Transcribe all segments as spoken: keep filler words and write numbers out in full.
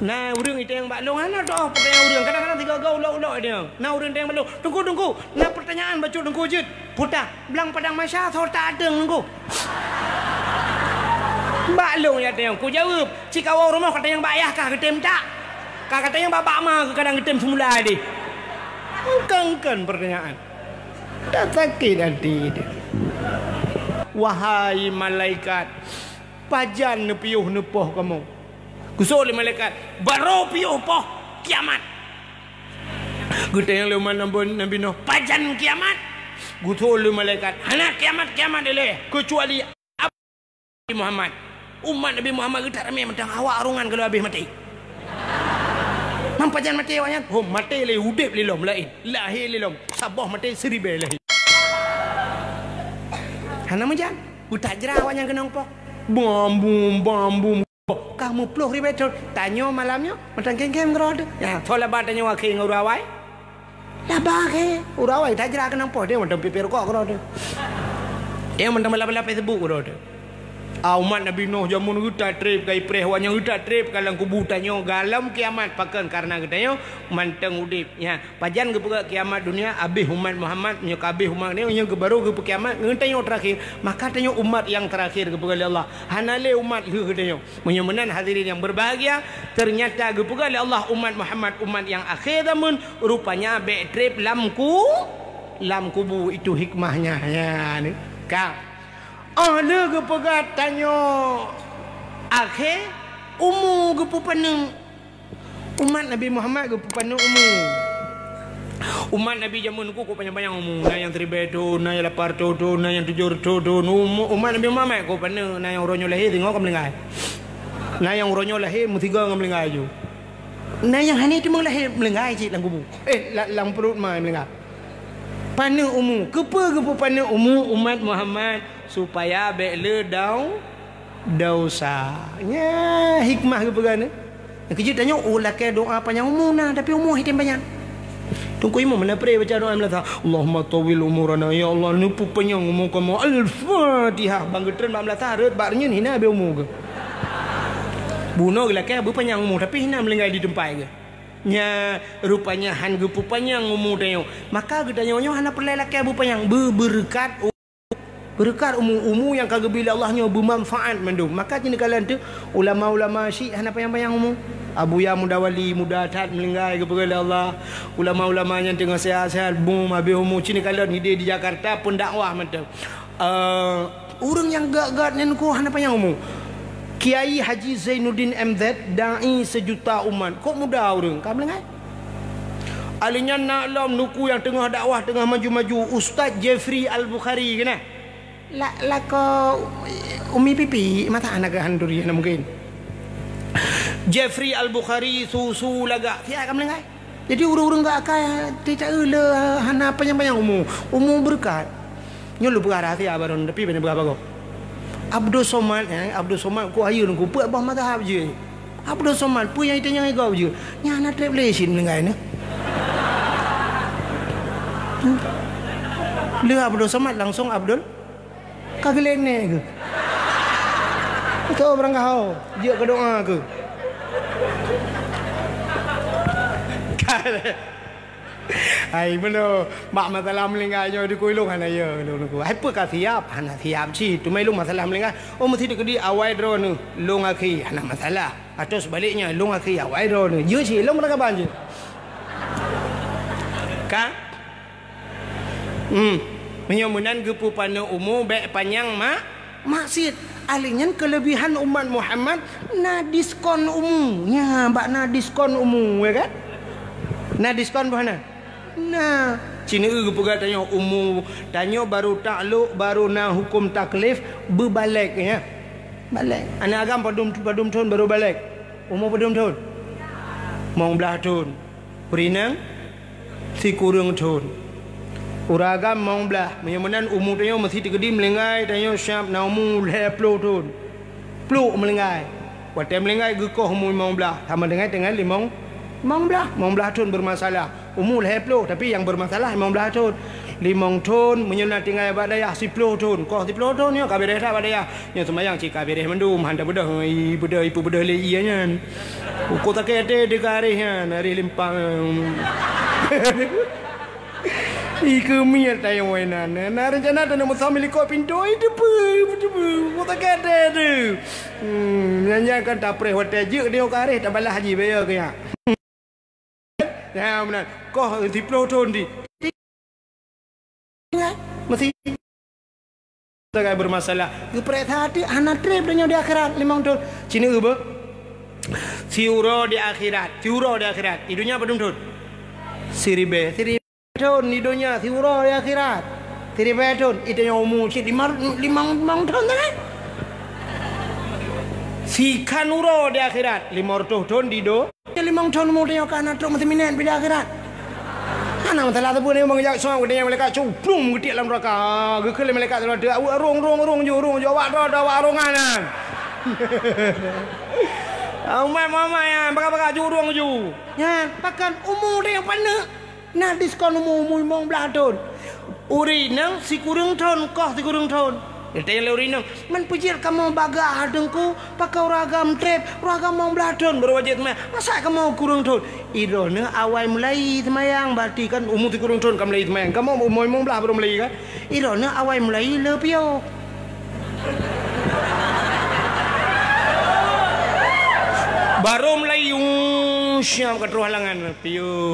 Na ureuëng itanyong bak lôn, hana toh peutanyaan ureuëng. Kadang-kadang sigoe-goe ulok-ulok itanyong. Na ureuëng itanyong bak lôn, "Teungku, Teungku, na peutanyaan bacut Teungku jeuet." Puta, blang padang Mahsyar, soe ta ateueng Teungku. Bak lôn ya tanyong, kujaweueb, cit ka woe rumoh ka tanyong bak yah kah geutem tak? Ka, ka tanyong bak, bak ma keu kadang geutem seumula deh. Engkeun-engkeun peutanyaan. Tak sakét até deh. Wahai malaikat, pajan neupiôh neupoh kamoe? Geusôk lé malaikat, "Barô piôh poh kiamat." Geutanyong lé umat Nabi, Nabi Nuh, "Pajan kiamat?" Geusôk lé malaikat, "Hana kiamat-kiamat ilée, keucuali Nabi Muhammad." Umat Nabi Muhammad geutak ramé mantong, awak ureuëng nyan ka lheueh habéh maté. Man pajan maté awak nyan? "Hom, maté lé, udeb lé lom laén, lahé lé lom, saboh maté siribée lahé." Hana meujan, utak jra awak nyan keunong poh. Bam bum, bam bum. Ka meuploh ribée thon, tanyoe malam nyoe mantong kém-kém keudroe teuh. Ya, soe laba tanyoe akhé ngon ureuëng awai? Laba akhé. Ureuëng awai tajra keunong poh, dia mantong pipée rukok keudroe teuh. Dia mantong bala-bala Facebook keudroe teuh. Ah, umat Nabi Nuh jameun geutak treb ka ipreh, awak nyan geutak treb ka lam kubu, tanyoe gohlom kiamat pakon kareuna geutanyoe mantong udeb. Ya, Pajan geupeugah kiamat dunia, habéh umat Muhammad, meunyoe ka habéh umat nyoe, nyoe geubarô geupeukiamat, ngon tanyoe teurakhir, maka tanyoe umat nyang teurakhir geupeugah lé Allah. Hana lé umat lheueh geutanyoe. Meunyoe meunan hadirin yang berbahagia, ternyata geupeugah lé Allah umat Muhammad umat nyang akhé zameun, rupanya bék treb lam ku-, lam kubu, itu hikmahnya. Ya, ni. Ka. Oh lheueh geupeugah tanyoe akhé, umu geupeupaneuk. Umat Nabi Muhammad geupeupaneuk umu. Umat Nabi jameun ku kok panyang-panyang umu, na nyang siribée thon, na nyang lapan reutôh thon, na nyang tujoh reutôh thon. Umu-, umat Nabi Muhammad kok paneuk, na nyang uroe nyoe lahé singoh ka meulinggai. Na nyang uroe nyoe lahé meusigoe ngon meulinggai ju. Na nyang hana teuma lahé meulinggai cit lam kubu. Eh, la-, lam pruet ma meulinggai. Paneuk umu. Keupeue geupeupaneuk umu umat Muhammad? Supaya bék le dau-, dosa. Nya hikmah geupeugah nyoe. Nyang keujeuet tanyoe, oh, lakée doa panyang umu na, tapi umu hana tem panyang. Teungku Imum hana pre baca doa meulata, "Allahumma tawwil umurana, ya Allah, neupeu panyang umu kamoe." Al-Fatihah, bang geutreun bak meulata, rhot bak reunyeun hina habéh umu geuh. Bunoe geulakée beupanyang umu, tapi hina meulinggai di teumpat geuh. Nya, rupanya han geupeupanyang umu tanyoe. Maka geutanyoe nyoe hana peureulée lakée beupanyang, beu-, beureukat u-, beureukat umu, umu nyang ka geubri lé Allah nyoe beumanfaat mandum. Maka cit neukalon teuh ulama-ulama syik hana panyang-panyang umu. Abuya Muda Wali muda that meulinggai geupeugah lé Allah. Ulama-ulama nyang teungoh sehat-sehat bum habéh umu, cit neukalon hideh di Jakarta peundakwah mantong. Eh, ureuëng nyang gét-gét nyan ku hana panyang umu. Kiai Haji Zainuddin M Z, dai seujuta umat. Kok muda ureuëng, ka meulinggai? Alèh nyan na lom nuku nyang teungoh dakwah, teungoh maju-maju, Ustaz Jeffrey Al-Bukhari keunan. La-, lakoe Umi Pipi, masa aneuk handuri na mungkin. Jeffrey Al-Bukhari, su-su lagak, siat ka meulinggai. Jadi ureuëng-ureuëng gak akai tita le hana panyang-panyang umu, umu beureukat. Nyoe lôn peugah rahsia baroe, tapi bèk neupeugah bagoe. Abdul Somad, eh, Abdul Somad ku ayeue nungku peuet boh mazhab jih. Abdul Somad, peue nyang itanyong igob jih? Nyan hana trép lé cit meulinggai nyoe. Hmm. Le Abdul Somad langsung Abdul Ka geulét nèk keuh. Beutôi barangkaho, jeuet keu doa keuh. Hai meunoe, bak masalah meulinggai nyoe di keu ilông hana yö lôn keuh. Hai peue ka siap? Hana siap cit. Teuma ilông masalah meulinggai, oh meusi teukeudi awai droeneuh, lông akhé, hana masalah. Atau sebaliknya, lông akhé awai droeneuh. Jeuet cit, ilông meurakaban jeuet. Ka? Hmm. Meunyoe meunan geupeupaneuk umu bèk panyang ma-, maksiet. Ahli nyan keulebihan umat Muhammad na diskon umu. Nya, bak na diskon umu, ya kan? Na diskon boh na? Na. Cit neu geupeugah tanyoe umu, tanyoe baru taklok, baru na huköm taklif, beubalek, ya. Balek. Aneuk agam padum, padum thon baru balek? Umu padum thon? Limong blaih thon. Ureueng inong sikureueng thon. Ureueng agam limong blaih. Meunyoe meunan umu tanyoe meusi teukeudi meulinggai tanyoe siap na umu lhèe ploh thon. Plôk meulinggai. Watèe meulinggai geukoh umu limong blaih, sama dengan, dengan limong, limong blaih. Limong blaih thon beureumasalah. Umu lhèe ploh, tapi nyang beureumasalah limong blaih thon. Limong thon, meunyoe na tinggai bak dayah siploh thon. Koh siploh thon nyoe ka beureh that bak dayah. Nyoe seumayang cit ka beureh mandum, han tabeudôh, i beudôh, ipeubeudoh lé ie nyan. Ukoe sakét até teuka areh nyan, areh limpang. Ih, keumiet tanyoe inan. Na reuncana taneuk meusamé likot pintoe, ih, teupeue, teupeue. Ukoe sakét até teuh. Hmm, nyan, nyan kan tapreh watèe jeuet tanyoe ka areh, tabalah jih, bèk yo keu nyak. Ya, meunan. Koh siploh thon di. Meusi. Sagai bermasalah. Geupreh that, hana trép donya di akhirat limong thon. Cina uba. Siuroe di akhirat, siuroe di akhirat. Di donya padum thon? Siribèe, siribèe thon di donya, siuroe di akhirat. Siribèe thon, itu nyang umu cit lima, limong, limong thon sagai. Sikhan uroe di akhirat, lima ratus thon di do. Limong thon umu tanyoe ka na trok meusiminét pih di akhirat. Hana masalah sapeue nyoe, meungeujak soe geutanyoe malaikat cuplung geutiek lam neuraka. Geukheun lé malaikat teulateuek, "Awak rong, rong, rong ju, rong ju, awak droe, droe, awak rongan nyan." Umat Muhammad nyan, baka-baka ju, rong ju. Nyan, pakon umu tanyoe paneuk. Na diskon umu, umu limong blaih thon. Ureueng inong sikureueng thon, koh sikureueng thon. Geutanyong lé ureueng inong, "Man peujeuet kamoe bagah Teungku, pakon ureueng agam trép, ureueng agam limong blaih thon baru wajéb seumayang. Masa kamoe kureueng thon?" "Droeneuh awai mulai seumayang, berarti kan umu sikureueng thon ka mulai seumayang. Kamoe umu limong blaih baru mulai kan? Droeneuh awai mulai le piôh." Baru mulai, uh, siap ka troh halangan, piôh.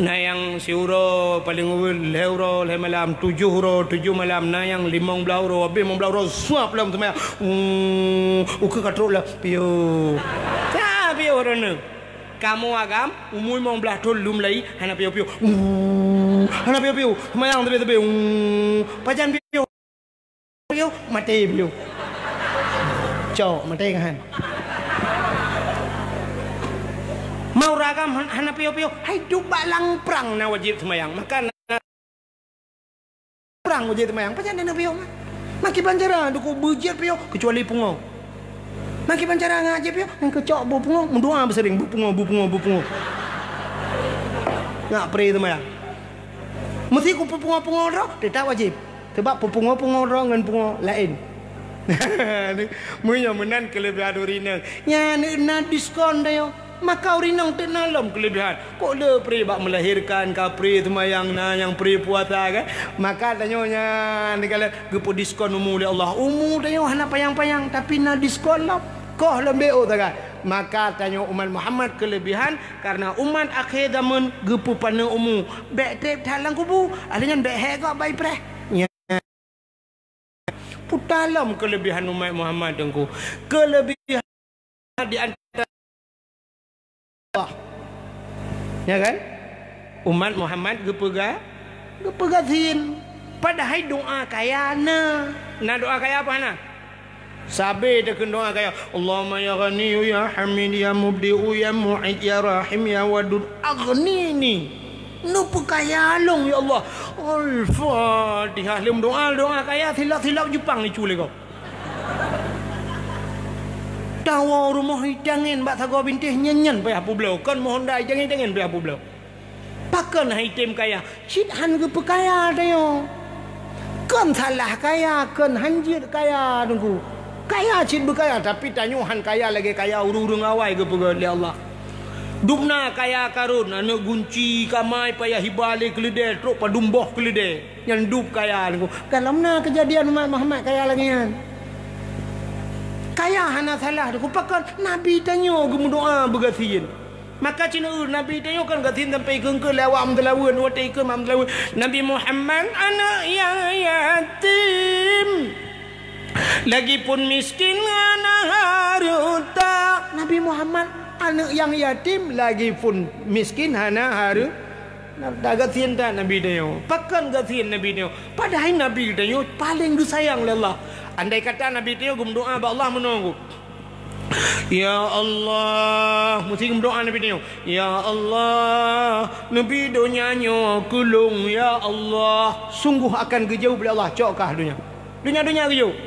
Na nyang siuroe paleng awai, lhèe uroe, lhèe malam, tujoh uroe, tujoh malam, na nyang limong blaih uroe, abéh limong blaih uroe, suap lom seumayang. Hmm, ukeue ka trok lom, piôh. Ka piôh droeneuh. Kamoe agam, umu limong blaih thon lom lai, hana piôh-piôh. Uh, hana piôh-piôh. Seumayang teubiet-teubiet. Uh, pajan piôh. Piôh, maté piôh. Cok, maté kan. Mau ragam han-, hana piôh-piôh. Hai duek bak lam prang na wajéb seumayang. Maka na prang wajéb seumayang. Pajan na piôh mah. Makai bancara duku beujeuet piôh kecuali pungo. Makai bancara ngajak piôh, nyang keucok bu pungo, meudoa beuseuring bu pungo, bu pungo, bu pungo. Ngak pre seumayang. Meusi ku pungo-pungo droe, teutap wajéb. Sabab peupungo-pungo droe ngon pungo laén. Meunyoe meunan keuleubihan ureueng inong, nyan na diskon tanyoe. Maka ureueng inong teuk na lom keuleubihan. Kok le pre bak meulahirkan, ka pre seumayang, na nyang pre puasa kan? Maka tanyoe nyan, kalau geupeudiskon umu lé Allah. Umu tanyoe hana panyang-panyang, tapi na diskon lom. Koh lom B O sagai. Maka tanyoe umat Muhammad keuleubihan, karena umat akhé zaman geupeupaneuk umu. Bèk trép that lam kubu, lheuh nyan bèk hék gob bak ipreh. Nyan. Peue lom keuleubihan umat Muhammad Teungku. Keuleubihan di antara Allah. Ya kan? Umat Muhammad geupeugah, geupeugah gasien. Padahai doa kaya na. Na doa kaya apa na? Sabe takheun doa kaya, "Allahumma ya Ghaniyyu ya Hamid ya Mubdi'u ya Mu'id ya Rahim ya Wadud aghnini." Neupeukaya lôn, ya Allah. Al-Fatihah. Lheuh doa, doa kaya, silap-silap jupang icu lé gob. Tawoe rumoh itangen bak sagoe bintéh nyan-nyan payah peubloe. Kon mohon dai tangen-tangen payah peubloe. Pakon han item kaya? Cit han geupeukaya tanyoe. Kon salah kaya, kon han jeuet kaya Teungku. Kaya cit beukaya, tapi tanyoe han kaya lagèe kaya ureueng-ureueng awai geupeugah lé Allah. Dubna kaya Karun, aneuk gunci kamai payah hiba lé keuleudèe, trok padum boh keuleudèe. Nyan dub kaya Teungku. Galom na keujadian umat Muhammad kaya lagèe nyan. Kaya hana salah Teungku. Pakon? Nabi tanyoe geumeudoa beugasien. Maka cit na Nabi tanyoe kan gasien sampai ikheun-kheun lé awak meuteulaweuen, watèe ikheun meuteulaweuen. Nabi Muhammad aneuk nyang yatim. Lagipun miskin hana hareuta. Nabi Muhammad aneuk nyang yatim, lagipun miskin hana hareu-, na, gasien that Nabi tanyoe. Pakon gasien Nabi tanyoe? Padahai Nabi tanyoe paleng geusayang lé Allah. Andai kata Nabi tanyoe geumeudoa bak Allah meunoe, "Ya Allah," meusti geumeudoa Nabi tanyoe, "Ya Allah, neubi donya nyoe keu lôn, ya Allah." Sungguh akan geujaweueb lé Allah, cok kah donya. Donya-donya geuyue.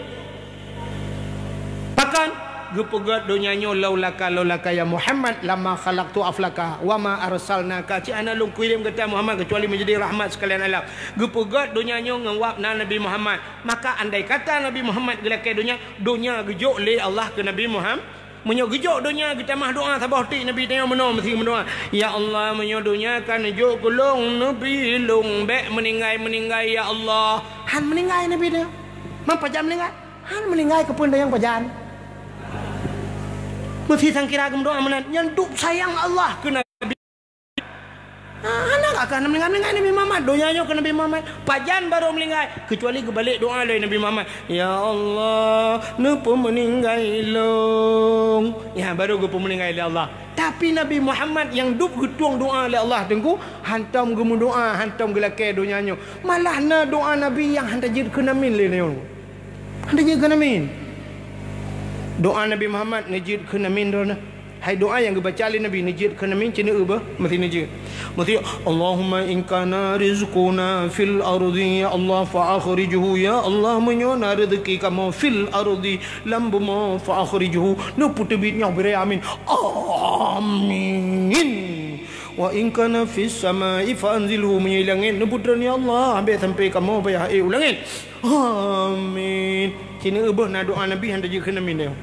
Pakon? Geupeugét donya nyoe, "Laulaka, laulaka ya Muhammad, lama khalaqtu aflaka, wa ma arsalnaka." Cit hana lôn kirim gata Muhammad, keucuali meujadi rahmat sekalian alam. Geupeugét donya nyoe ngon wab na Nabi Muhammad. Maka andai kata Nabi Muhammad geulakée donya, donya geujok lé Allah keu Nabi Muhammad. Meunyoe geujok donya geutamah doa saboh tik, Nabi tanyoe meunoe meusi meudoa, "Ya Allah, meunyoe donya ka neujok keu lôn, neubi lôn bék meuninggai-meuninggai, ya Allah." Han meuninggai Nabi tanyoe. Man pajan meuninggai? Han meuninggai, keupeue nyang pajan? Meusi sangkira geumeudoa meunan, nyan dup sayang Allah keu Nabi. Ah, hana ka, ka meuninggai-meuninggai Nabi Muhammad. Donya nyoe keu Nabi Muhammad. Pajan barô meuninggai, keucuali geubalek doa lé Nabi Muhammad, "Ya Allah, neupeumeuninggai lôn." Ya, barô geupeumeuninggai lé Allah. Tapi Nabi Muhammad nyang dup geutueng doa lé Allah Teungku, hantom geumeudoa, hantom geulakée donya nyoe. Malah na doa Nabi nyang han tajeuet keunan min lé nyoe. Han tajeuet keunan min. Doa Nabi Muhammad neujeuet keunan min droeneuh. Hai doa nyang geubaca lé Nabi, neujeuet keunan min, cit neueu beuh, meusi neujeuet. Meusi, "Allahumma in kana rizquna fil ardi, ya Allah, fa akhrijhu, ya Allah, meunyoe na rezeki kamoe fil ardi, lam bumoe, fa akhrijhu, neupeuteubiet nyoe, bri amin." Amin. "Wa in kana fis samai fa anzilhu," meunyoe i langét, neupeutron, ya Allah, habéh sampai kamoe payah ék u langét. Amin. Cit neueu beuh, na doa Nabi han tajeuet keunan min nyoe.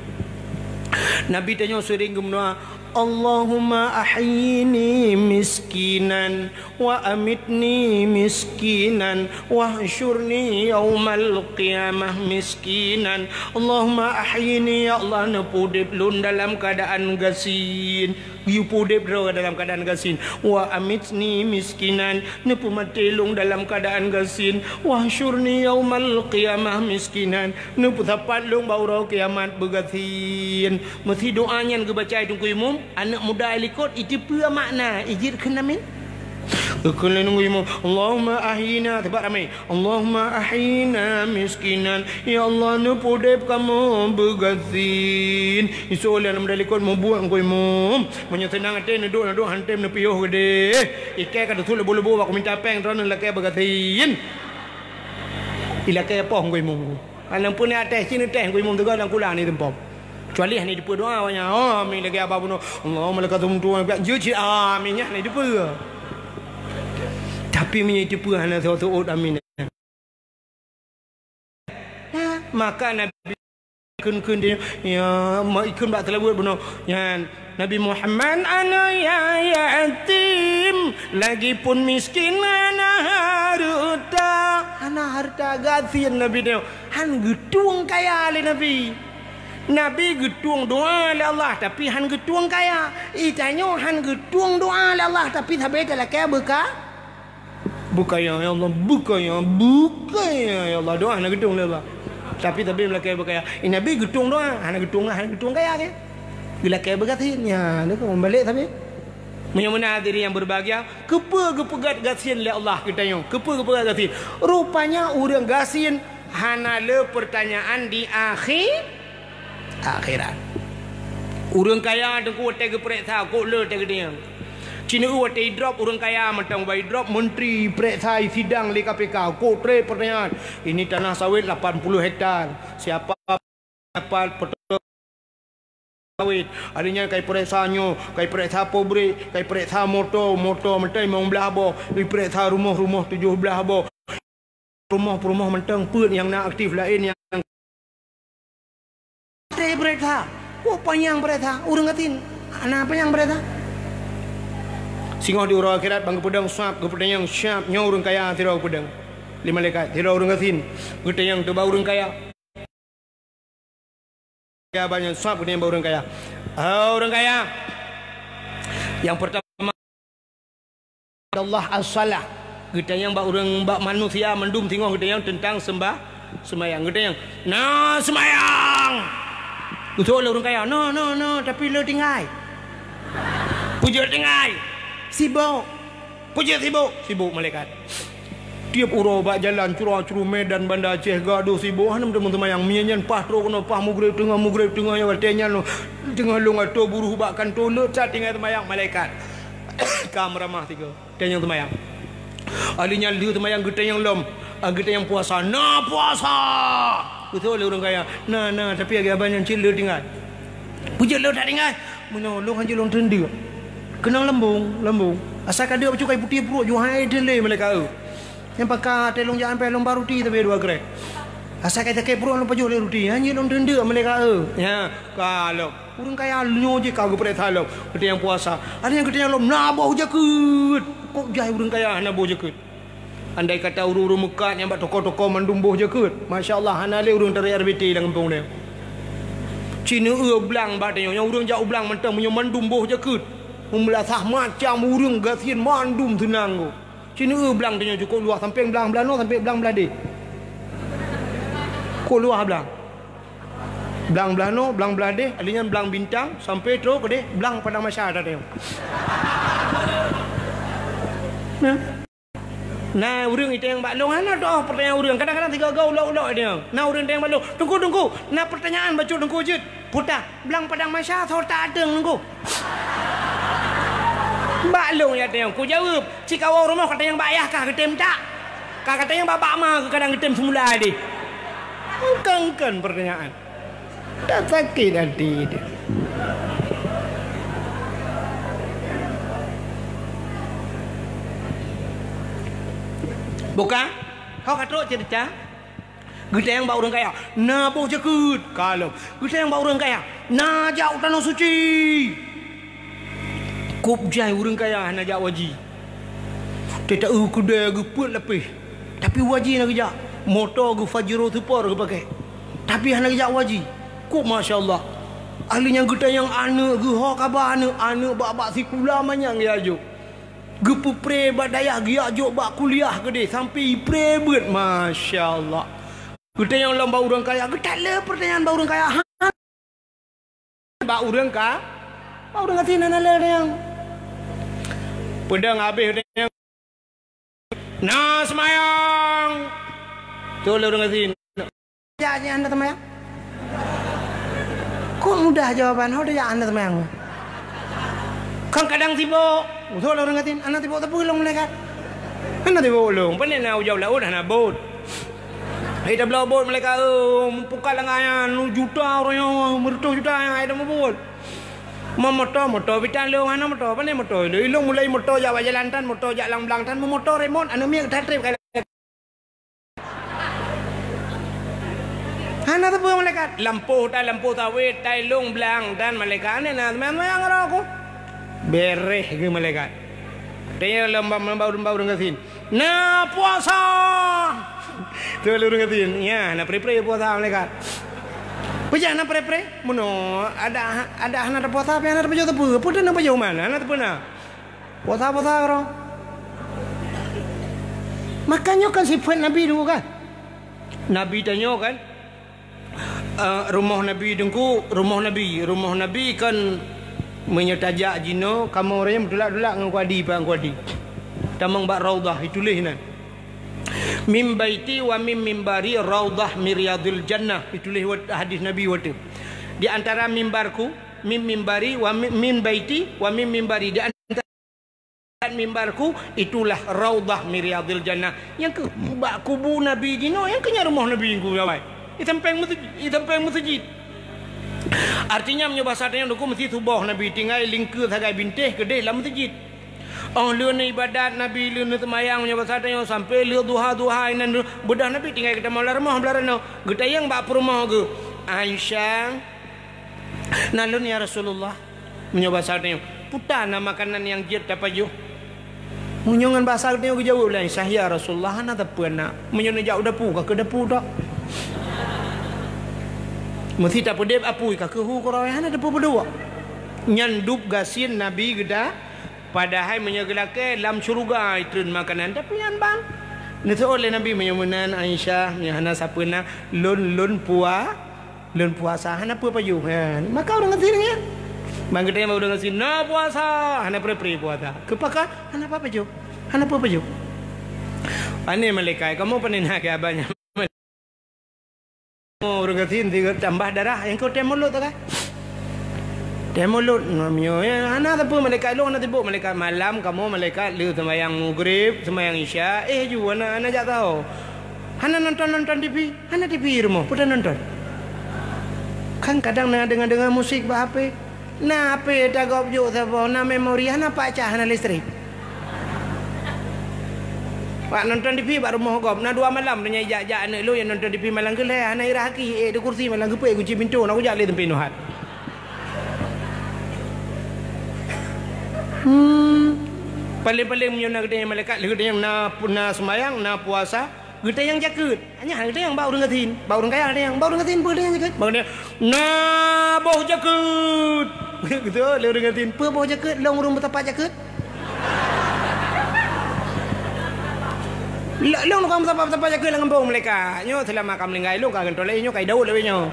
Nabi tanyoe seuring geumeudoa, "Allahumma ahyini miskinan, wa amitni miskinan, wahsyurni yaumal qiyamah miskinan." Allahumma ahyini, ya Allah, neupeudeb lôn dalam keuadaan gasien. Geupeuudeb droe dalam keuadaan gasien. "Wa amitni miskinan," neupeumaté lôn dalam keuadaan gasien. "Wahsyurni yaumal qiyamah miskinan," neupeusapat lôn bak uroe kiamat beugasien. Meusi doa nyan geubaca Teungku Imum, aneuk muda likot iteupeue makna, ijeuet keunan min. Geukheun lé Teungku Imum, "Allahumma ahyina," sabab ramé. "Allahumma ahyina miskinan." Ya Allah, neupeudeb kamoe beugasien. Isoe lé aneuk muda likot mubuet Teungku Imum. Meunyoe seunang até neuduek-neuduek han tem neupiôh keudeh. Iké ka teusut leubu-leubu bak kuminta péng, droeneuh lakée beugasien. Ilakée poh Teungku Imum. Aneuk peuneuk até cit neutéh Teungku Imum teuga lam kulang ni tempom. Kecuali hana jiteupeue doa awaknyan. Oh, amin lagée abah bunoe. Allahumma lakasumtu, jeuet cit amin nyan hana jiteupeue. Tapi meunyoe jiteupeue hana seuôt-seuôt amin. Nah, maka Nabi kheun-kheun dia, ya, ma-, ikheun bak teulaweuet bunoe. Nyan, Nabi Muhammad, "Ana ya yatim, lagipun miskin hana hareuta." Hana hareuta, gasien Nabi nyoe. Han geutueng kaya lé Nabi. Nabi geutueng doa lé Allah, tapi han geutueng kaya. Itanyoe han geutueng doa lé Allah, tapi sabe talakée beuka-, beukaya, ya Allah, beukaya, beukaya, ya Allah. Doa hana geutueng lé Allah. Tapi sabe meulakée beukaya. Eh, Nabi geutueng doa, hana geutueng, hana geutueng kaya, kan? Geulakée beugasien, ya, lé keu meubalek sabe. Meunyoe meunan hadirin yang berbahagia, keupeue geupeugét gasien lé Allah geutanyoe? Keupeue geupeugét gasien? Rupanya ureuëng gasien hana le pertanyaan di akhi-, akhirat. Ureuëng kaya teungku watée geupeuriksa, kok le teuh geudeungoe. Cit neueu watée idrop ureuëng kaya mantong, ba idrop menteri, peuriksa, sidang lé K P K, kok treb pertanyaan. Ini tanah sawit lapan puluh hektar. Siapa dapat petani sawit? Ada nyan kai peuriksa nyoe, kai peuriksa pabrik, kai peuriksa moto, moto mantong limong blaih boh, ipeuriksa rumoh, rumoh tujoh blaih boh. Rumoh-rumoh mantong peuet nyang na aktif laén nyang treb peuriksa. Kok panyang peuriksa? Ureuëng gasien hana panyang peuriksa. Singoh di uroe akhirat ban geupeudong sab, geupeudong sab nyoe ureuëng kaya sidroe geupeudong. Lé malaikat, sidroe ureuëng gasien geutanyong teuh bak ureuëng kaya. Ya, banyak sab geutanyong bak ureuëng kaya. Oh, ureuëng kaya. Yang pertama, Allah as-salah. Geutanyong bak ureuëng, bak manusia mandum singoh geutanyong teuntang sembah-, sembahyang. Geutanyong, "Na sembahyang?" Geutanyong lé ureuëng kaya, "Na, na, na, tapi le tinggai." "Peue jeuet tinggai?" "Sibok." "Peue jeuet sibok?" "Sibok malaikat. Tieb uroe bak jalan cura-curu Medan Banda Aceh gadôh sibok, hana meuteumé seumayang. Meunyan paih trok keunoe, paih mugreb teungoh, mugreb teungoh, nyan watée nyan teungoh lôn atô buruh bak kantô, le that tinggai seumayang malaikat." Ka meuramah sigoe, tanyong seumayang. Ahli nyan le seumayang geutanyong lom, ah, geutanyong puasa. "Na puasa?" Geutanyong lé ureuëng kaya. "Na, na, tapi agak abang nyan cit le tinggai." Jeuet lôn that tinggai. Meunyoe lôn hanjeuet lôn teundeuk. Keunong leumbong, leumbong. Asai ka deuk bacut kai putéh pruet, ju hai teulé malaikat eu. Nyang paka até lôn jak ampai lôn ba ruti tapi dua krek. Asai ka sakét pruet lôn pajoh lé ruti. Hanjeuet lôn teundeuk malaikat eu. Ya, ka lom. Ureueng kaya nyoe jih ka geupreh salom. Geutanyoe puasa. Ada nyang geutanyoe lom na boh jakeuet. Kok jai ureueng kaya hana boh jakeuet? Andai kata ureueng-ureueng meukat nyang bak toko-toko mandum boh jakeuet, masya Allah, hana lé ureueng tarek R B T lam gampông nyoe. Ci neueu blang bak tanyoe, nyang ureueng jak u blang mantong meunyoe mandum boh jakeuet. Meumeulasah macam ureueng gasien mandum seunang ko. Ci neueu blang tanyoe cukôp luwah sampéng blang blah noe sampéng blang blah deh. Cukôp luwah blang. Blang blah noe, blang blah deh, ali nyan blang bintang sampé trok keudeh blang padang mahsyar tanyoe. Nah. Na ureueng itanyong bak lôn, hana teu'oh peurtanyaan ureueng. Kadang-kadang sigoe-goe ulok-ulok itanyong. Na ureueng itanyong bak lôn, "Teungku, Teungku, na peurtanyaan bacut Teungku jeuet." Peue tan, "Blang padang mahsyar soe ta ateueng, Teungku?" Bak lôn jak tanyong, kujaweueb, "Cit kawoe rumoh ka tanyong bak yah kah geutem tak? Ka, ka tanyong bak, bak ma keu kadang geutem seumula deh." Engken-engken peurtanyaan. Tak sakét até teuh. Bukan? Ho ka trok ceurita? Geutanyong bak ureueng kaya, na boh jakeuet? Ka lom. Geutanyong bak ureueng kaya, na jak u Tanoh Suci? Kop jai ureueng kaya hana jak u haji. Teuta eu keudè geupeuet lapéh. Tapi u haji na geujak. Moto geuh Pajero Sport geupakai. Tapi hana geujak u haji. Kok masya Allah. Ahli nyang geutanyong aneuk geuh ho kaba aneuk, aneuk bak-bak sikula manyang geujak. Geupeupré bak dayah geujak jok bak kuliah keudeh sampai ipré beuet, masya Allah. Geutanyong lom bak ureueng kaya, geutaleueb peurtanyaan bak ureueng kaya. Ha? Bak ureueng ka, bak ureueng gasien hana lé tanyong. Peudong habéh tanyong. Na seumayang. Teuh lé ureueng gasien. Jak, jak hana seumayang. Kok mudah jawaban, ho jak hana seumayang. Kan kadang sibok. Usul ureueng gasien, hana sibok teupeu lôn malaikat. Hana sibok lôn, pane na ujoe laôt hana bot. Hai tabloe bot malaikat, eh, meupukat lam nyan, juta ureueng nyoe, meureutoh juta nyang hai tameubuet. Meu moto, moto bitan lôn hana moto, pane moto. Ilôn mulai moto jak bak jalan tan, moto jak lam blang tan, meu moto remot, aneuk miet that treb. Hana teupeu malaikat. Lampôh tan, lampôh sawét, tai lôn blang tan malaikat. Hana na seumayang-seumayang roh ku. Beréh geuh malaikat. Tanya lom bak, bak, bak ureueng gasien. Na puasa. Teuh lé ureueng gasien. Ya, na pre-pre puasa malaikat. Peue jak na pre-pre? Meunoe, ada, ada hana tapuasa, tapi hana tapajoh teupeu. Peue na pajoh mana? Hana teupeu na. Puasa-puasa keudroe. Maka nyoe kan sifat Nabi dulu kan? Nabi tanyoe kan? Eh, rumoh Nabi Teungku, rumoh Nabi, rumoh Nabi kan meunyoe tajak jinoe, kamoe ureueng nyan meutulak-tulak ngon kuadi, Pak, ngon kuadi. Tamong bak raudhah, ituléh nan. "Min baiti wa min mimbari raudhah min riyadhil jannah," ituléh wat-, hadis Nabi watée. Di antara mimbarku, min mimbari wa mi-, min baiti wa min mimbari, di antara mimbarku itulah raudhah min riyadhil jannah. Nyang keuh bak kubu Nabi jinoe, nyang keuh nyan rumoh Nabi ku awai. Di sampéng meuseujid, di sampéng meuseujid. Artinya meunyoe basa tanyoe Teungku meusti tuboh Nabi tinggai lingkeue sagai bintéh keudeh lam meuseujid. Óh lheueh ibadat Nabi, lheueh seumayang meunyoe basa tanyoe sampoe lheueh duha-duha inan beudoh Nabi tinggai geutamong lam rumoh blah ranoe. Geutanyong bak peurumoh geuh, "Aisyah, na lôn ya Rasulullah?" Meunyoe basa geutanyoe, "Peue tan na makanan nyang jeuet tapajoh?" Meunyoe ngon basa geutanyoe geujaweueb lé Aisyah, "Ya Rasulullah, hana sapeue na. Meunyoe neujak u dapu, ka keu dapu tok. Meusti tapeudeb apui, ka keu hu keudroe, hana teupeu peuduek." Nyan dub gasien Nabi geuda, padahai meunyoe geulakée lam syeuruga jitreun makanan, tapi nyan ban. Neuseuôt lé Nabi, "Meunyoe meunan Aisyah, meunyoe hana sapeue na, lôn, lôn pua-, lôn puasa hana peue pajoh." Ha, maka ureueng gasien nyan. Ban geutanyoe ureueng gasien na puasa, hana pre-pre puasa. Keupeue ka? Hana peue pajoh. Hana peue pajoh. Pane malaikat, kamoe pane na keu abah nyan. Ureueng gasien sigoe tambah darah, nyang keu tém mulot tu kan. Tém mulot, meunyoe, ya, hana sapeue malaikat lôn, hana sibok malaikat malam, kamoe malaikat lheueh seumayang Maghrib, seumayang Isya, eh, ju, hana, hana jak saho. Hana nonton-nonton T V. Hana T V rumoh, peue tanonton? Kan kadang na deungoe-deungoe musik bak H P. Na H P tagob jok saboh, na memori, hana pacah, hana listrik. Bak nonton T V bak rumoh gob, na dua malam nyan ijak-jak aneuk lôn nyang nonton T V malam keu lhèe, hana irah aki, ék di kursi malam geupeuék gunci pintoe, na kujak lé teumpat nuhat. Hmm. Paléng-paléng meunyoe na geutanyoe malaikat, lheueh geutanyoe na, na seumayang, na puasa, geutanyoe jakeuet. Nyan geutanyoe bak ureueng gasien, bak ureueng kaya geutanyoe, bak ureueng gasien peue geutanyoe jakeuet? Bak geutanyoe, "Na boh jakeuet." Gitu, lé ureueng gasien, "Peue boh jakeuet? Lôn ureueng meusapat jakeuet." Lôn, lôn ka meusapat-sapat jakeuet lam gampông malaikat. Nyoe seulama ka meuninggai lôn ka geuntôi lé nyoe ka idawot lé nyoe.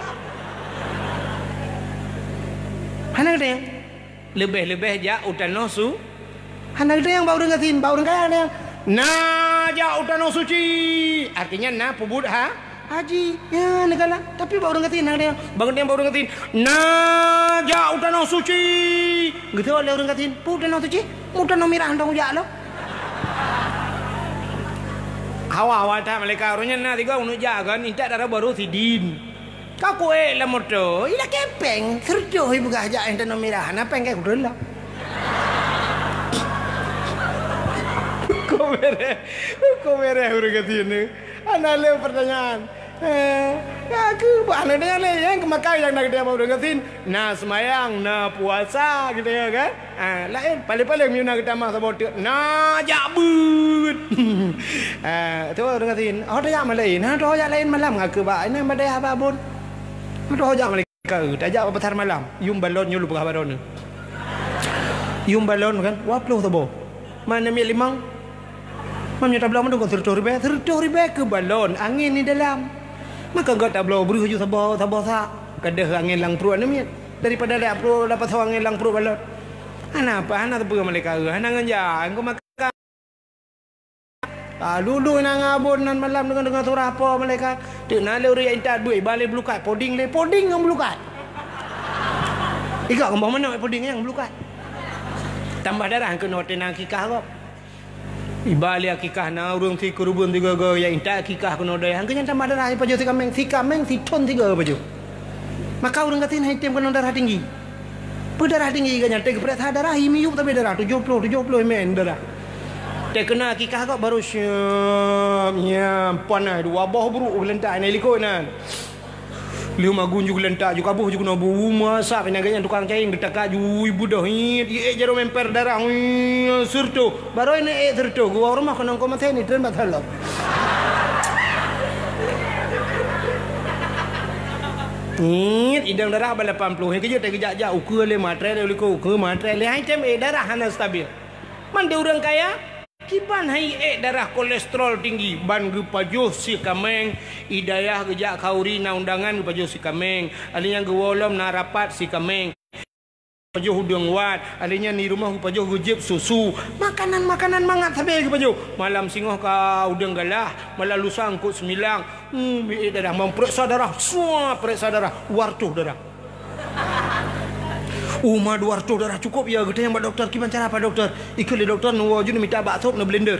Hana geutanyoe. Leubeh-leubeh jak u tanoh su-, hana geutanyoe bak ureueng gasien, bak ureueng kaya geutanyoe. "Na jak u tanoh suci." Artinya na peubuet ha-, haji. Ya, neukalon. Tapi bak ureueng gasien hana geutanyoe. Bak geutanyoe bak ureueng gasien, "Na jak u tanoh suci." Geutanyong lé ureueng gasien, "Peue tanoh suci?" "Mu tanoh mirah hana jak lom." Hawa-hawa that malaikat, ureueng nyan na tiga uneuk jak kan, intat dara barô sidin. Ka kuék lam moto, ilakée péng, seureutôh ipeugah jak, eh, tanoh mirah, na péng keu kudroe lom. Kok bereh, kok bereh ureueng gasien ni. Hana lé pertanyaan. Eh, ka keu bah na tanya lé, nyang keumakai nyang na geutanyoe bak ureueng gasien. Na seumayang, na puasa, gitu ya kan? Ah, laén, paléng-paléng meunyoe na geutamah saboh teuk, "Na jak beuet." Ah, tu ureueng gasien, "Oh, tajak malam laén, ha, tu jak laén malam ngaku bak, ini badai haba bon." Tu jak malaikat, tajak bak pasar malam, yum balon nyoe lu peugah baron. Yum balon kan, dua ploh saboh. Mana miet limong? Meunyoe tabloe mandum kon seureutôh ribèe, seureutôh ribèe keu balon, angén di dalam. Maka gata bloe breuh ju saboh, saboh sak. Ka deuh angén lam pruet aneuk miet. Daripada dak pruet, dak pasoe angén lam pruet balon. Hana apa, hana teupeue malaikat, hana ngon jak, engko makan. Ah, lulu na ngabon nan malam deungon, deungon surah po malaikat. Teuk na lé ureueng intat beuet, iba lé bulukat, poding lé, poding ngon bulukat. Iga keumbang manok poding nyang bulukat. Tambah darah keunoe teuh na akikah gob. Iba lé akikah na ureueng sikeureubeuen sigoe-goe nyang intat akikah keunoe dayah. Keu nyan tamah darah ipajoh sikaméng, sikaméng sithon sigoe pajoh. Maka ureueng gasien han item keunoe darah tinggi. Peue darah tinggi geuh nyan, teuh geupeuriksa darah, i miyueb sabe darah, tujoh ploh, tujoh ploh ml darah. Teuh keunoe akikah gob baru syam, nyam, panas, dua boh bruek geulentak inan likot nan. Lheueh magun ju geulentak, ju kaboh ju keunoe bu, masa pih na geuh nyan tukang cain geutaka ju, ui, beudôh, iet, iet jaroe memper darah, ui, seureutôh. Barô inan iet seureutôh, geuwoe rumoh keunong komasen, itreun bak salop. Iet, idong darah bak lapan ploh, nyang keujeuet teuh geujak-jak, ukeue lé, matre lé, ulikot ukeue, matre lé, han item iet darah hana stabil. Mandum ureueng kaya, kiban han iet darah kolesterol tinggi, ban geupajoh sikaméng, i dayah geujak khanduri na undangan geupajoh sikaméng, alèh nyan geuwoe lom na rapat sikaméng, pajoh udeueng wat, alèh nyan di rumoh geupajoh geujieb susu, makanan-makanan mangat sabe geupajoh, malam singoh ka udeueng galah, malam lusa eungkot seumilang, hmm, iet darah, ban peuriksa darah, sua peuriksa darah, dua reutôh darah. Uma dua reutôh darah cukôp ya, geutanyong bak dokto, kiban cara pat dokto? Ikheun lé dokto, neuwoe ju neumita bak sop neublender.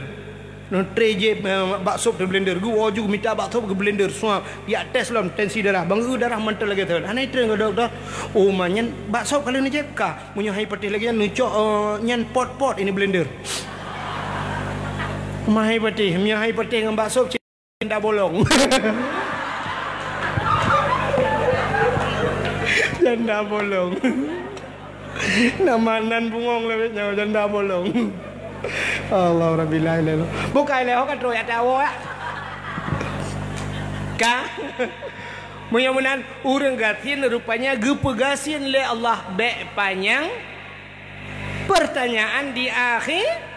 Neutre jih, eh, bak sop neublender. Geuwoe ju mita bak sop geublender, suap. Yak tes lom tensi darah. Ban geu darah mantong lagèe thon. Hana itreun keu dokto. Uma nyan bak sop ka lheueh neujieb ka. Meunyoe han ipatéh lagèe nyan neucok, eh, nyan pot-pot ini blender. Uma han ipatéh, meunyoe han ipatéh ngon bak sop Janda bolong. Janda bolong. Nama nan bungong lawét nyawa janda bolong. Allah Rabbi la ilaha illallah. Bukai lé ho ka trok ya tawo ya. Ka. Meunyoe meunan ureueng gasien rupanya geupeugasien lé Allah bèk panyang pertanyaan di akhé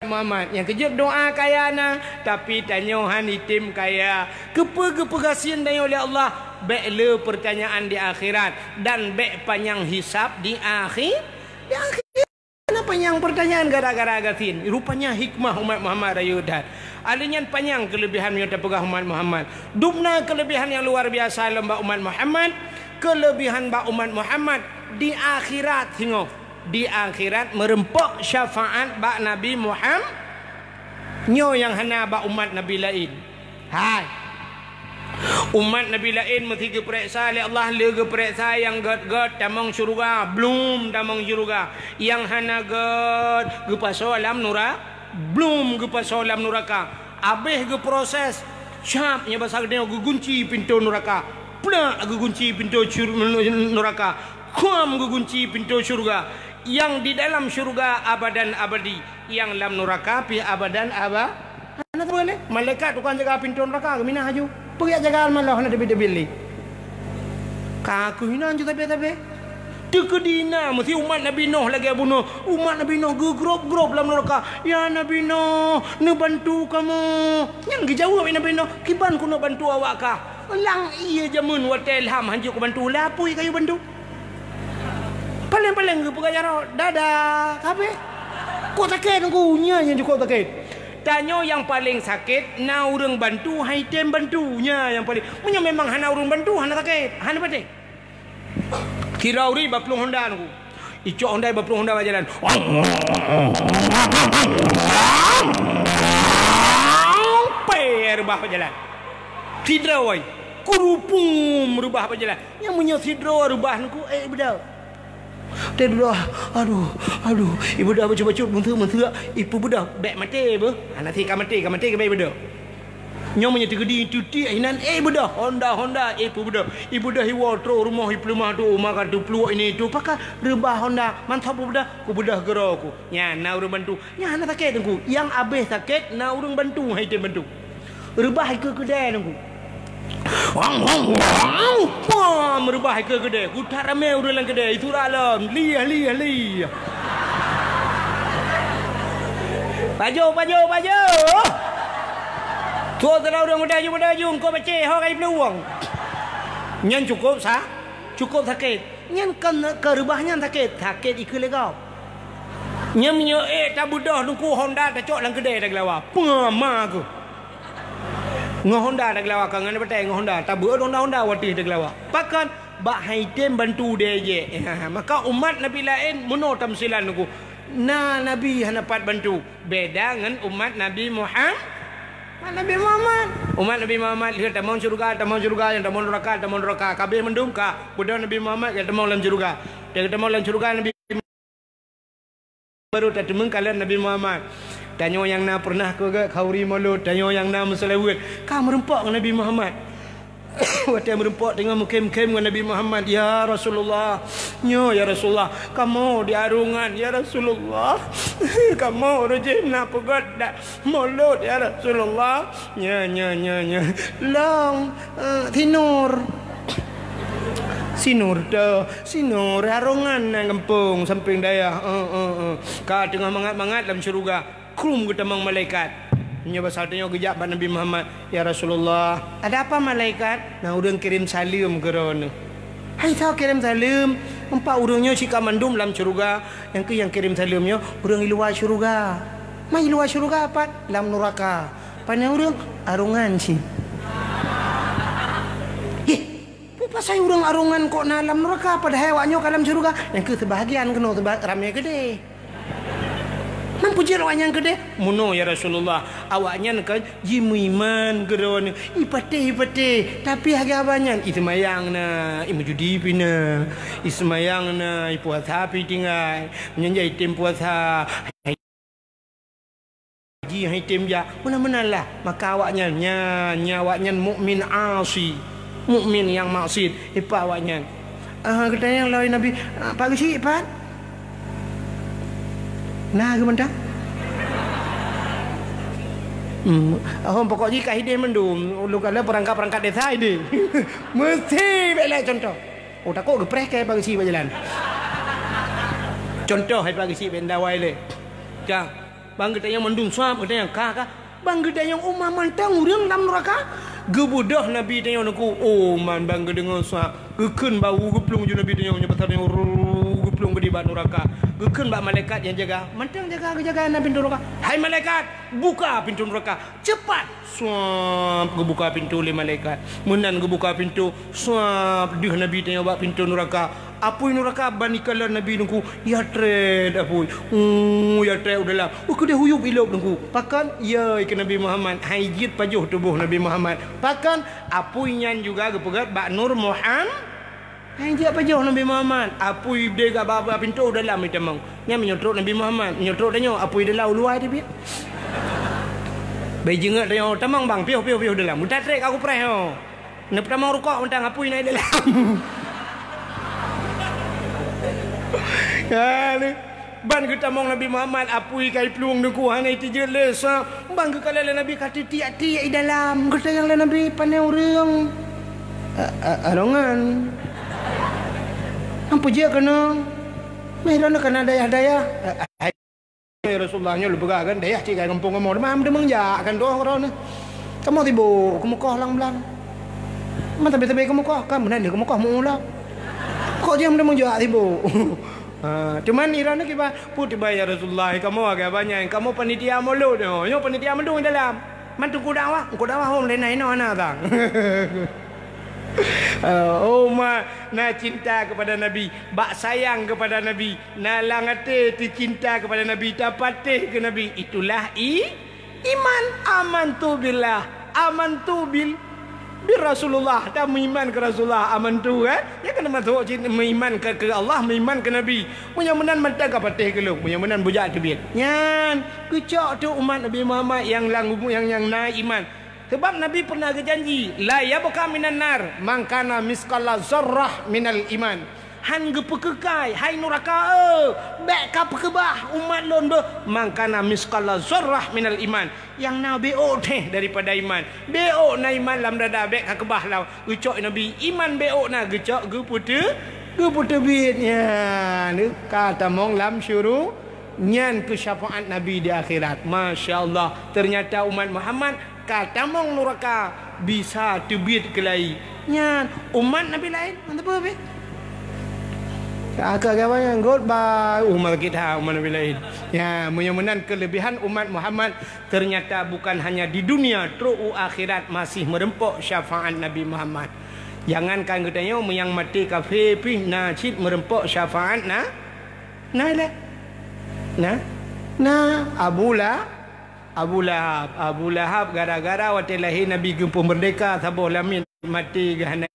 Muhammad, nyang keujeuet doa kaya na, tapi tanyoe han item kaya. Keupeue geupeugasien tanyoe lé Allah? Bèk le peurtanyaan di akhirat dan bèk panyang hisab di akhi-, di akhirat. Kenapa nyang peurtanyaan gara-gara gasien? Rupanya hikmah umat Muhammad rayeuk that. Alèh nyan panyang keuleubehan meunyoe tapeugah umat Muhammad. Dubna keuleubehan nyang luar biasa lom bak umat Muhammad. Keuleubehan bak umat Muhammad di akhirat singoh. Di akhirat meureumpok syafaat bak Nabi Muham-, nyoe nyang hana bak umat nabi laén. Hai. Umat Nabi laén meusé geupareksa lé Allah, le geupareksa nyang gét-gét tamong syeuruga, blum tamong syeuruga. Nyang hana gét geupasoe lam nura-, blum geupasoe lam nuraka. Abéh geuproses, cap nyoe basa geutanyoe geugunci pintoe nuraka. Plak geugunci pintoe syur-, nuraka. Kham geugunci pintoe syeuruga. Nyang di dalam syeuruga abadan abadi, nyang lam nuraka pih abadan aba-, hana sapeue lé. Malaikat tukang jaga pintoe nuraka geuminah laju. Peugah jaga maloh hana teubiet-teubiet lé. Ka keuh inan ju sabe-sabe. Teukeudi na meusi umat Nabi Nuh lagée bunoe. Umat Nabi Nuh geugrop-grop lam nuraka. "Ya Nabi Nuh, neubantu kamoe." Nyan geujaweueb lé Nabi Nuh, "Kiban keuneuk bantu awak kah? Lang ié jameun watée lham hanjeuet kubantu, lapui kayue bantu." Paleng-paleng geupeugah jaroe, "Dadah," ka habéh. Kok sakét Teungku, nyan nyang cukôp sakét. Tanyoe nyang paleng sakét na ureuëng bantu, han item bantu. Nyan nyang paleng. Meunyoe memang hana ureuëng bantu, hana sakét, hana patéh. Sidroe ureuëng ba plueng honda Teungku. Icok honda ba plueng honda bak jalan. Pé reubah bak jalan. Sidroe, kurupum reubah bak jalan. Nyang meunyoe sidroe reubah Teungku, ék beudôh. Teuh beudôh, aduh, aduh, ibeudôh bacut-bacut, meunteuk-meunteuk, ipeubeudôh, bék maté beuh. Hana si ka maté, ka maté keubiet ibeudôh. Nyoe meunyoe teukeudi tutiek inan, ék beudôh, honda-honda, ipeubeudôh. Ibeudôh iwoe trôh rumoh ipeuleumah tu, uma ka teupluek ini tu, pakat reubah honda, mantong peubeudôh, kubeudôh keudroe ku. Nyan na ureuëng bantu. Nyan hana sakét Teungku. Nyang abéh sakét na ureuëng bantu, han item bantu. Reubah ikeue keudée Teungku. Pam, reubah ikeue keudée. Kuthat ramé ureuëng lam keudée. Isura lom. Liah, liah, liah. Pajoh, pajoh, pajoh. Tuwoe teulah ureuëng meudayu, meudayu. Engkau beceh, ho ka jiplueng. Nyan cukôp sa-, cukôp sakét. Nyan kon keu reubah nyan sakét. Sakét ikeue lé gob. Nyan meunyoe ék tabeudôh Teungku, honda tacok lam keudée tageulawa. Peue ma keuh. Ngon honda tageulawa, ka ngon batée ngon honda, tabeuet honda-honda watée tageulawa. Pakon? Bak han item bantu dée jih. Maka umat Nabi laén meunoe tamsilan Teungku. Na Nabi hana pat bantu. Beda ngon umat Nabi Muham-, umat Nabi Muhammad. Umat Nabi Muhammad lheueh tamong syeuruga, tamong syeuruga, nyang tamong nuraka, tamong nuraka. Ka abéh mandum ka. Beudôh Nabi Muhammad ka tamong lam syeuruga. Ka tamong lam syeuruga Nabi Baru tateumeung kalon Nabi Muhammad. Tanyoe nyang na peureunah keu gét khauri mulod, tanyoe nyang na meuseulaweuet, ka meurumpok ngon Nabi Muhammad. Watée meurumpok teungoh meukhém-khém ngon Nabi Muhammad, "Ya Rasulullah, nyoe ya Rasulullah, kamoe di arungan ya Rasulullah, kamoe reujem na peugét dak mulod ya Rasulullah, nyoe, nyoe, nyoe, nyoe, long, eh, sinur." Sinur teuh, sinur arungan nang gampông sampéng dayah. Eh, eh, eh. Ka teungoh mangat-mangat lam syeuruga, krum geutamong malaikat. Nyoe basa tanyoe geujak bak Nabi Muhammad, "Ya Rasulullah, ada apa malaikat?" "Na ureuëng kirém saleuem keu droeneuh." "Hai soe kirém saleuem?" "Empat ureuëng nyoe cit ka mandum lam syeuruga, nyang keuh nyang kirém saleuem nyoe ureuëng i luwa syeuruga." "Ma i luwa syeuruga pat?" "Lam nuraka." "Pane ureuëng?" "Arungan cit." "Yeh, peue pasai ureuëng arungan kok na lam nuraka, padahai awak nyoe ka lam syeuruga?" "Nyang keuh seubahagian keunoe, seuba-, ramé keudeh." "Man peue jeuet awak nyan keudeh?" "Meunoe ya Rasulullah, awak nyan kan jimeuiman keudroe, ipatéh-ipatéh, tapi haba nyan iseumayang na, imeujudi pih na, iseumayang na, ipuasa pih tinggai, meunyan jak item puasa." Haji han item jak, meunan-meunan lah. Maka awak nyan, nyan, nyan awak nyan mukmin asi. Mukmin nyang maksiet, ipat awak nyan. Ah, geutanyong lé Nabi, "Ah, Pak Geuchik, pat?" "Na geuh mantong?" Hmm, oh, pokok jih ka hideh mandum. Ulôn kala perangkat-perangkat desa hideh. Meusti bèk lé contoh. Oh, takot geupreh kèe Pak Geuchik bak jalan. Contoh hai Pak Geuchik bèk ndawai lé. Ka. Ban geutanyong mandum swab, geutanyong ka, ka. Ban geutanyong uma mantong ureueng lam nuraka. Geubeudôh Nabi tanyoe neukeu, oh, man ban geudeungoe swab. Geukheun bak u geuplueng ju Nabi tanyoe, nyoe pasal tanyoe, ruu, geuplueng geudi bak nuraka. Geukheun bak malaikat nyang jaga, mantong jaga, geujaga na pintoe nuraka. "Hai malaikat, buka pintoe nuraka, cepat!" Swab, geubuka pintoe lé malaikat. Meunan geubuka pintoe, swab, deuh Nabi tanyoe bak pintoe nuraka. Apui nuraka ban ikalon Nabi Teungku, ya trét apui. Uh, ya trét u dalam. Uh, keudeh huyup ilop Teungku. Pakon? Ya, keu Nabi Muhammad. Hai jeuet pajoh tuboh Nabi Muhammad. Pakon? Apui nyan juga geupeugét bak Nur Muhammad. Hai jeuet pajoh Nabi Muhammad. Apui deh gak bak pintoe u dalam itamong. Nyan meunyoe trok Nabi Muhammad. Meunyoe trok tanyoe, apui dalam u luwa teubiet. Bai jeungeuk tanyoe, tamong bang, piôh, piôh, piôh dalam. Udah trét ka kupreh nyoe. Neupeutamong rukok mantong apui na i dalam. Ya, ni. Ban geutamong Nabi Muhammad apui ka iplueng Teungku hana iteujeuet lé sa. Ban geukalon lé Nabi ka teutiek-tiek i dalam. Geutanyong lé Nabi, "Pane ureueng?" "A-, a-, arongan." "Nyang peujeuet keunoe?" "Meh droeneuh kana dayah-dayah." "A-, a-, hai." Ya Rasulullah, nyoe lôn peugah kan, dayah cit ka gampông kamoe. Teuma meuteumang jak kan doh droeneuh. Kamoe sibok keumeukoh lam blang. Man tabe-tabe keumeukoh, kan meunan lé keumeukoh meuulo. Kok jeuet meuteumang jak sibok. Ha, cuman iran kiban, "Peue tiba ya Rasulullah, kamoe agak banyak, kamoe panitia mulod nyoe, nyoe panitia meudong dalam." Man teungku dakwah, teungku dakwah hom lé na inoe hana sang. Eh, oh ma, na cinta kepada Nabi, bak sayang kepada Nabi, na lam até teucinta kepada Nabi, tapatéh keu Nabi. Itulah i-, iman. Amantu billah, amantu bil, bil Rasulullah. Dah meuiman keu Rasulullah, amantu kan? Ya kan masuk cit meuiman ke, ke Allah, meuiman ke Nabi. Meunyoe meunan mantong ka patéh keu lôn, meunyoe meunan bujak teubiet. Nyan, geucok tu umat Nabi Muhammad nyang lam, nyang, nyang na iman. Sebab Nabi pernah geujanji, "La yabqa minan nar man kana misqala zarrah minal iman." Han geupeukeukai, hai nuraka, eh, bék ka peukeubah umat lôn beuh, "man kana misqala zarrah minal iman." Nyang na béok teuh daripada iman. Béok na iman lam dada, bék ka keubah lam. Geucok Nabi, iman béok na geucok geupeuteu-, geupeuteubiet nyan. Ka tamong lam syuru-, nyan keu syafaat Nabi di akhirat. Masya Allah, ternyata umat Muhammad ka tamong nuraka bisa teubiet keulai. Nyan umat Nabi laén, mantap beuh. Ka, ka, ka, nyan, goodbye, umat kita, umat Nabi laén. Ya, meunyoe meunan kelebihan umat Muhammad, ternyata bukan hanya di dunia, trok u akhirat masih meureumpok syafaat Nabi Muhammad. Jangankan geutanyoe, meunyoe maté kafé pih na cit meureumpok syafaat na, na ilée. Na, na Abu La-, Abu Lahab. Abu Lahab gara-gara watée lahé Nabi geupeumeurdeka saboh lamiet maté geuhana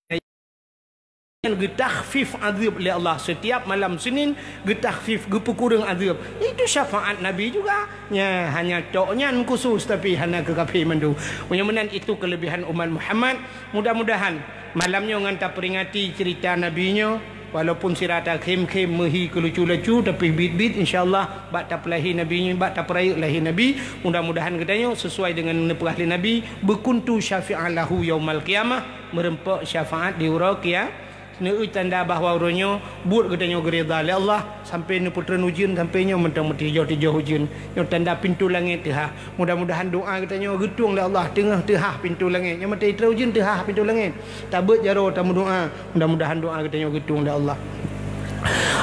nyan geutakhfif azeueb lé Allah. Setiap malam Senin geutakhfif, geupeukureueng azeueb. Itu syafaat Nabi juga. Nya, hanya tok nyan khusus, tapi hana keu kafé mandum. Meunyoe meunan itu kelebihan umat Muhammad. Mudah-mudahan malam nyoe ngon tapeuringati cerita Nabi nyoe, walaupun sira takhém-khém meuhi keu lucu-lucu, tapi biet-biet insya Allah bak tapeulahé Nabi nyoe, bak tapeurayeuk lahé Nabi. Mudah-mudahan geutanyoe sesuai dengan neupeugah lé Nabi, "Beukuntu syafi'an lahu yaumal qiyamah." Meureumpok syafaat di uroe kia-, Neu tanda bahwa uroe nyoe buet geutanyoe geuridha lé Allah, sampai neupeutreun ujeuen sampai nyoe mantong meutijoh-tijoh ujeuen. Nyoe tanda pintoe langét teuhah. Mudah-mudahan doa geutanyoe geutueng lé Allah teungoh teuhah pintoe langét. Nyoe mantong treun ujeuen teuhah pintoe langét. Tabeuet jaroe tameudoa, mudah-mudahan doa geutanyoe geutueng lé Allah.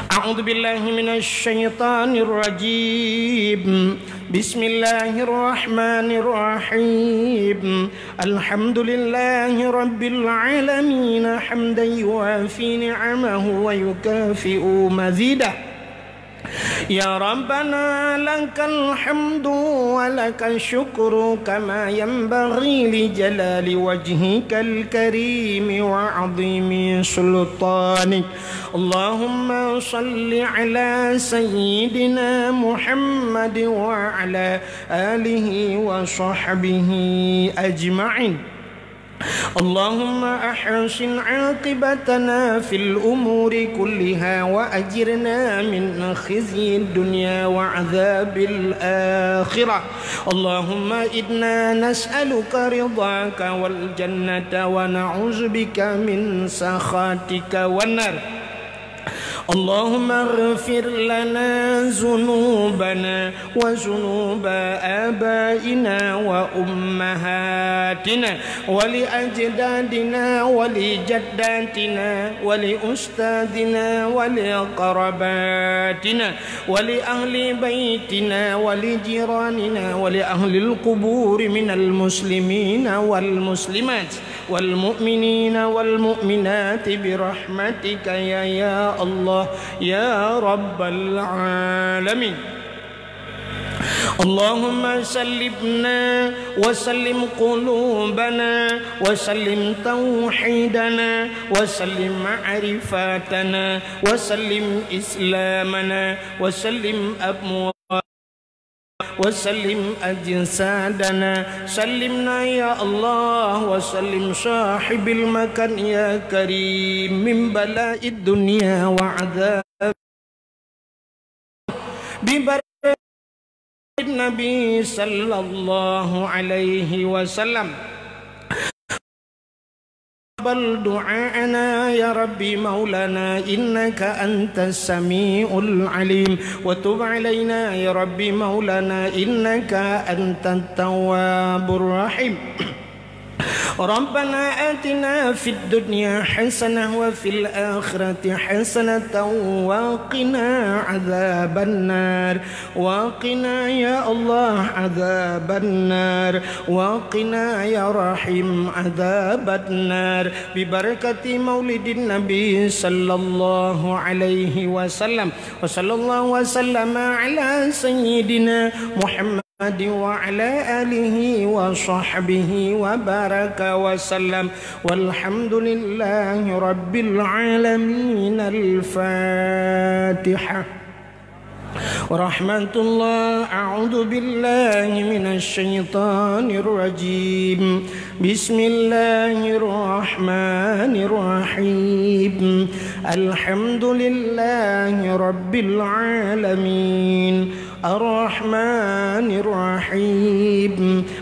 A'udzubillahi minasyaitonirrajim. Bismillahirrahmanirrahim. الحمد لله رب العالمين، حمدا يوافي نعمه ويكافئ مزيده. يا ربنا، لك الحمد ولك الشكر، كما ينبغي لجلال وجهك الكريم وعظيم سلطانك. اللهم صل على سيدنا محمد وعلى آله وصحبه أجمعين. اللهم أحسن عاقبتنا في الأمور كلها وأجرنا من خزي الدنيا وعذاب الآخرة. اللهم إنا نسألك رضاك والجنة ونعوذ بك من سخطك والنار. اللهم اغفر لنا ذنوبنا وذنوب آبائنا وأمهاتنا ولأجدادنا ولجداتنا ولأستاذنا ولقراباتنا ولأهل بيتنا ولجيراننا ولأهل القبور من المسلمين والمسلمات والمؤمنين والمؤمنات برحمتك يا، يا الله يا رب العالمين. اللهم سلمنا وسلم قلوبنا وسلم توحيدنا وسلم معرفتنا وسلم إسلامنا وسلم أموالنا وسلم أجسادنا، سلمنا يا الله، وسلم صاحب المكان يا كريم من بلاء الدنيا وعذاب، ببركة النبي صلى الله عليه وسلم. تقبل دعاءنا يا ربي مولانا إنك أنت السميع العليم، وتب علينا يا ربي مولانا إنك أنت التواب الرحيم. ربنا آتنا في الدنيا حسنة وفي الآخرة حسنة وقنا عذاب النار. وقنا يا الله عذاب النار، وقنا يا رحيم عذاب النار، ببركة مولد النبي صلى الله عليه وسلم. وصلى الله وسلم على سيدنا محمد وعلى آله وصحبه وبارك وسلم. والحمد لله رب العالمين. الفاتحة. ورحمة الله. أعوذ بالله من الشيطان الرجيم. بسم الله الرحمن الرحيم. الحمد لله رب العالمين. الرحمن الرحيم.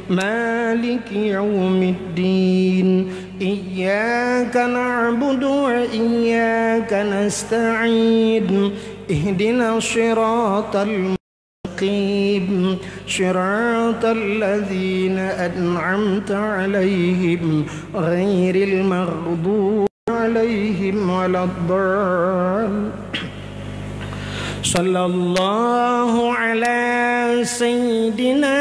مالك يوم الدين. إياك نعبد وإياك نستعين. اهدنا الصراط المستقيم. صراط الذين أنعمت عليهم غير المغضوب عليهم ولا الضال. صلى الله على سيدنا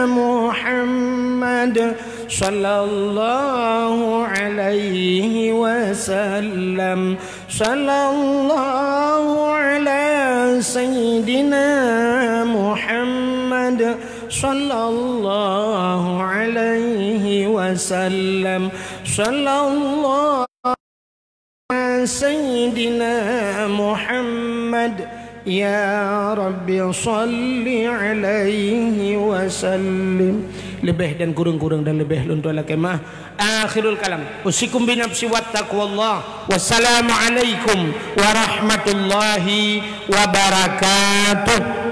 محمد. صلى الله عليه وسلم. صلى الله على سيدنا محمد. صلى الله عليه وسلم. صلى الله على سيدنا محمد. يا رب صل عليه وسلم. Leubeh dan kureueng-kureueng dan leubeh lôn tuan lakée meu'ah. Akhirul kalam. Usikum binafsi wattaqwallah. Wassalamualaikum warahmatullahi wabarakatuh.